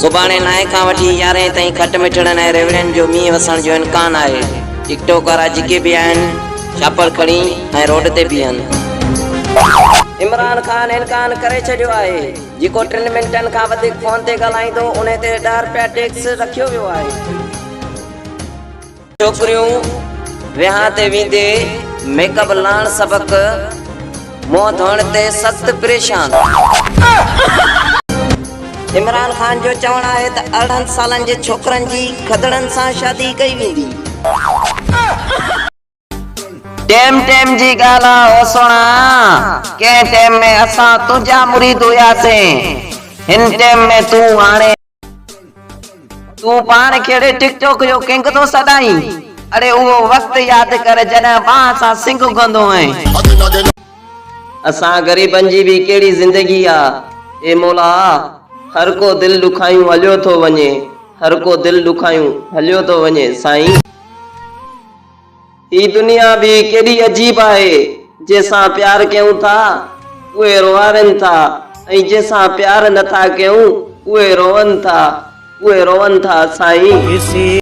سڀاڻي نائين کان وٺي يارهين تائين کٽ مٺڙن ۽ ريوڙين جو مينهن وسڻ جو امڪان آهي. ٽڪ ٽاڪ وارا جيڪي به آهن ڇاپڙ کڻي ۽ روڊ تي بيهن. عمران خان انڪان ڪري ڇڏيو آهي، جيڪو ٽن منٽن کان وڌيڪ فون تي ڳالهائيندو انهي تي ڏهه رپيا ٽيڪس رکيو ويو آهي. ڇوڪريون ويهان تي ويندي ميڪ اپ لاهڻ سبق منهن ڌوئڻ تي سخت پريشان. عمران خان جو چوڻ آهي ته 18 سالن جي ڇوڪرن جي کدڙن سان شادي ڪئي ويندي. ٽيم ٽيم جي ڳالهه آ او سهڻا، ڪنهن ٽيم ۾ اسان تنهنجا مريد هياسين، هن ٽيم ۾ تون هاڻي. تون پاڻ کي ٽڪ ٽاڪ جو ڪنگ ٿو سڏائين؟ اڙي اهو وقت ياد ڪر جڏهن ٻانهن سان سنگ اگهندو هئين. اسان غريبن جي به ڪهڙي زندگي آ اي مولا هر ڪو دل ڏکايون هليو ٿو وڃي هر ڪو دل ڏکايون هليو ٿو وڃي سائين. هي دنيا به ڪيڏي عجيب آهي، جنهن سان پيار ڪيون ٿا، اهي روئارين ٿا ۽ جنهن سان پيار نه ٿا ڪيون، اهي روئن ٿا، اهي روئن ٿا سائين.